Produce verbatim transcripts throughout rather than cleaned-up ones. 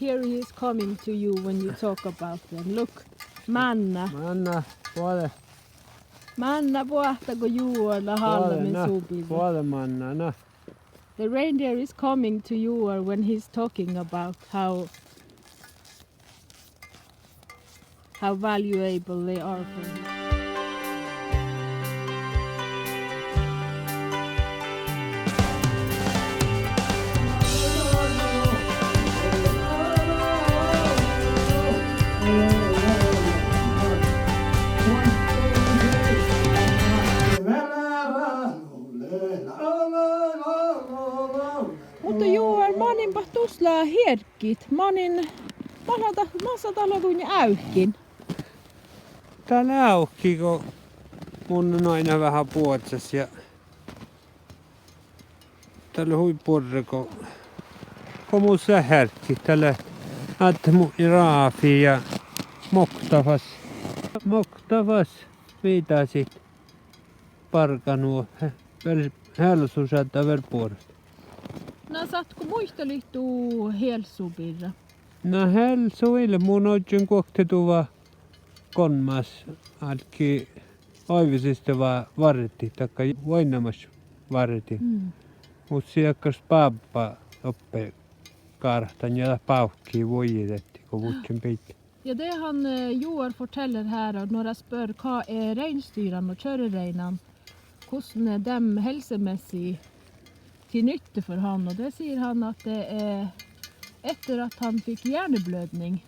Here he is coming to you when you talk about them. Look, mánná. Mánná, boađe. Mánná boahtá go Juoga lea hállamin su birra. Boađe mánná, na. The reindeer is coming to Juoga when he's talking about how how valuable they are for him. Muhto Juoga, manin bat dus lea hearggi? Manin, masa dat, masa dat lea dunnje ávkin? Dat lea ávki go mun lean veahá buođas ja dat lea hui buorre go, go mus lea hearggi, dat lea, áddet mu ráfi ja mokta fas, mokta fas viidásit bargat nu, he-, vel healsušaddat vel buoret. Na, sáhtát go muitalit du healsu birra? Na, healsu ii leat, mun ožžon guokte duva golmmas álggii oaivvi siste va-, várdit, dakko vuoiŋŋamaš várdit. Mm. Muhto sii dakkár spábba doppe gártan ja dat bávkii vuoji detti go vuččen biitta. Ja det han, eh, Joar forteller her, at når jeg spør hva er reinsdyrene og kjørereinen, hvordan er dem helsemessig til nytte for han, og det sier han at det er etter at han fikk hjerneblødning.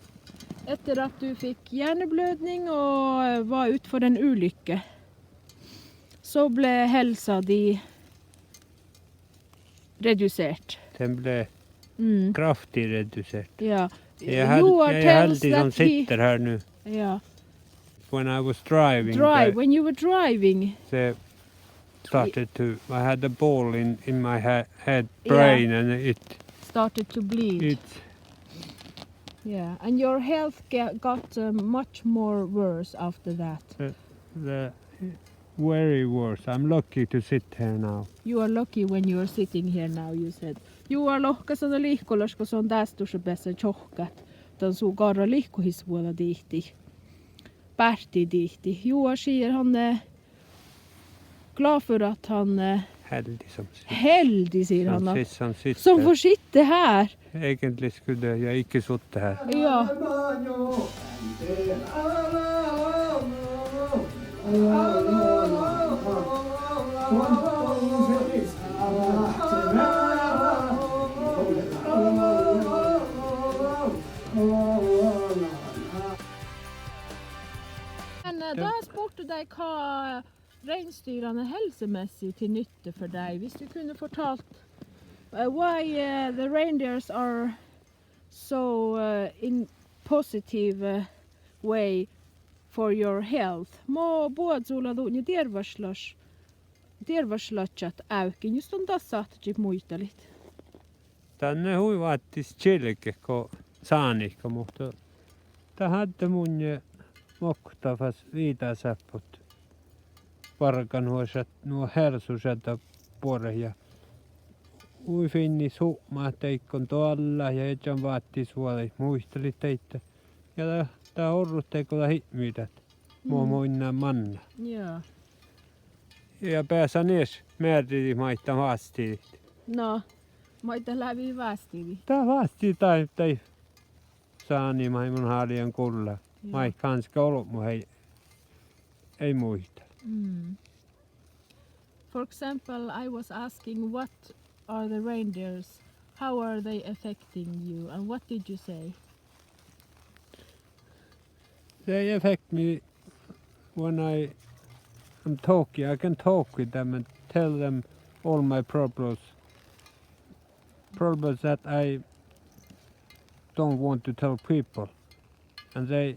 Etter at du fikk hjerneblødning og, eh, var ut for en ulykke, så ble helsa di redusert. Den ble Mm. kraftig redusert. Ja. Jeg er hel-, Joar jeg er tells heldig som that he sitter her nå. Ja. When I was driving, Drive, the, when you were driving. the started to, I had a ball in, in my he-, head, Yeah. brain, and it Started to bleed. it Yeah, and your health ga-, got, uh, much more worse after that. The, the very worse. I'm lucky to sit here now. You are lucky when you are sitting here now, you said. Joar lohká son lihkolaš go son dás dušše beassá čohkkát dan su garra lihkohisvuođa dihtii. Bártti dihtii. Joar sier han, eh, glad for at han, eh, Heldig som sitter. Heldig, sier han, som at sit-, som sitter. Som får sitte her. Egentlig skulle jeg ikke sittet her. Ja. Men, eh, da spurte de hva reinsdyrene er helsemessig til nytte for deg. Hvis du kunne fortalt, uh, why, uh, the reindeers are so, uh, in positive, uh, way for your health. Mo boazu lea dutnje dearvvašlaš-, dearvvašlaččat ávkin, jus don dat sáhtášedit muitalit. Danne hui váttis čilget go sániiguin, muhto dat ádde munnje mokta fas viidáseappot barganuhašat, nu healsušaddat buoret ja hui fiinni hupmat dego doallat ja iežan váttisvuođaid muitalit daidda. Ja dat, dat orrut dego dat ipmirdat mo, mm, munnje manná. Ja. Ja beasan ieš mearridit maid dat vástidit. No, maid dat lávii vástidit? Dat vástidit daid, daid sáni maid mun háliidan gullá. Ja. Maid gánske olbmot eai, eai muitala. Mm. For example, I was asking, what are the reindeers? How are they affecting you? And what did you say? They affect me when I am talking. I can talk with them and tell them all my problems. Problems that I don't want to tell people. And they,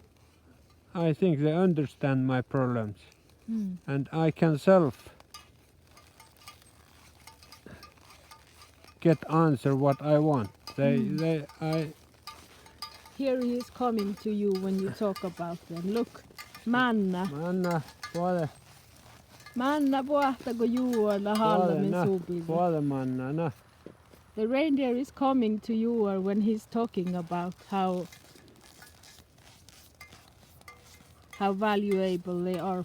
I think they understand my problems. Mm. And I can self get answer what I want. They, mm, they, I Here he is coming to you when you talk about them. Look, mánná. Mánná, boađe. Mánná boahtá go Juoga lea hállamin su birra. Boađe mánná, na. The reindeer is coming to Juhar when he's talking about how, how valuable they are.